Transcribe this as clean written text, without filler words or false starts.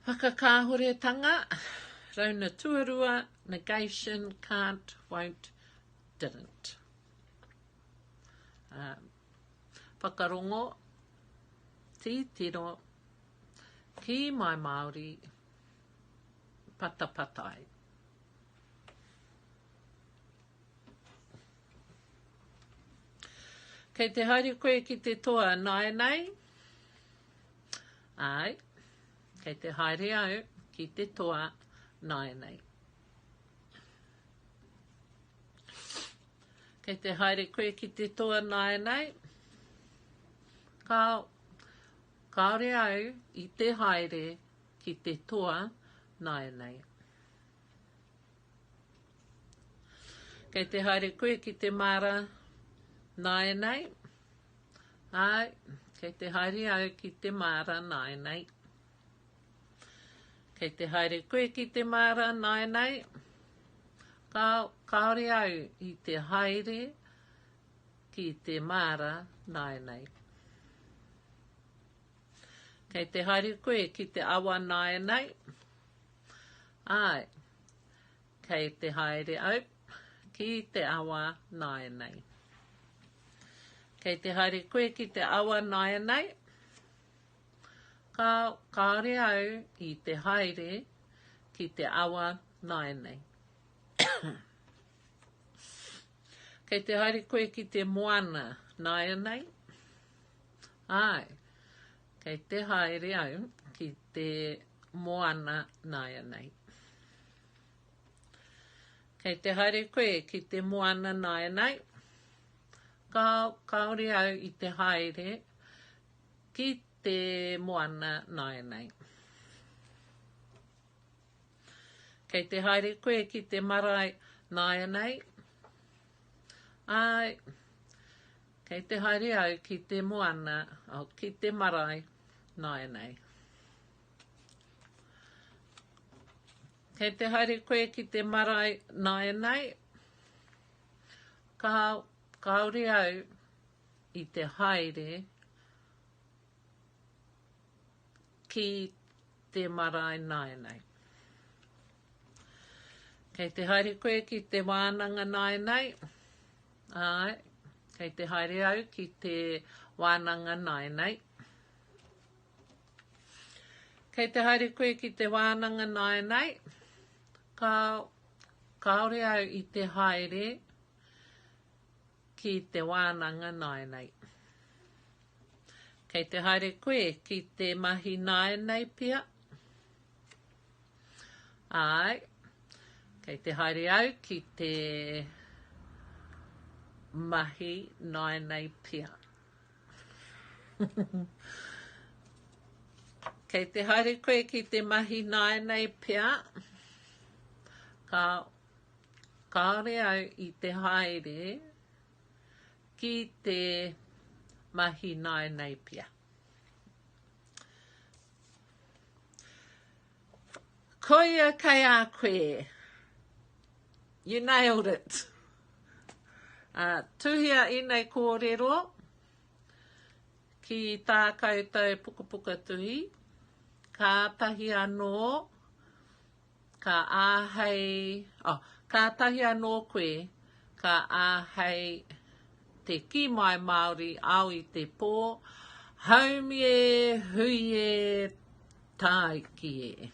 Whakakāhoretanga, rauna tuarua, negation, can't, won't, didn't. Um, whakarongo, titiro, ki mai Māori, patapatai. Kei te haere koe ki te toa nāianei? Āe, kei te haere au ki te toa nāianei. Kei te haere koe ki te toa nāianei? Kāo, kāore au i te haere ki te toa nāianei. Kei te haere koe ki te māra nāianei? Āe, kei te haere au ki te māra nāianei. Kei te haere koe ki te māra nāianei? Kāo, kāore au i te haere ki te māra nāianei. Kei te haere koe ki te awa nāianei? Āe, kei te haere au ki te awa nāianei. Kei te haere koe ki te awa nāianei? Kāo, kāore au i te haere ki te awa nāianei. Kei te haere koe ki te moana nāianei? Āe, kei te haere au ki te moana nāianei. Kei te haere koe ki te moana nāianei? Kāo, kāore au i te haere ki te moana nāianei. Kei te haere koe ki te marae nāianei? Āe, kei te haere au ki te moana, oh, ki te marae nāianei. Kei te haere koe ki te marae nāianei? Ka, kāore au i te haere ki te marae nāianei. Kei te haere koe ki te wānanga nāianei? Āe, kei te haere au ki te wānanga nāianei. Kei te haere koe ki te wānanga nāianei? Kāo, kāore au i te haere ki te wānanga nāianei. Kei te haere koe ki te mahi nāianei pea? Āe, kei te haere au ki te mahi nāianei pea. Kei te haere koe ki te mahi nāianei pea? Ka, kāore au i te haere ki te mahi nāianei pea. Koia kei a koe. You nailed it. Uh, tuhia ēnei kōrero ki tā koutou pukapuka tuhi, kātahi anō ka āhei, oh, kātahi anō koe ka āhei te kī mai Māori ao i te pō, haumi e, hui e, tāiki e.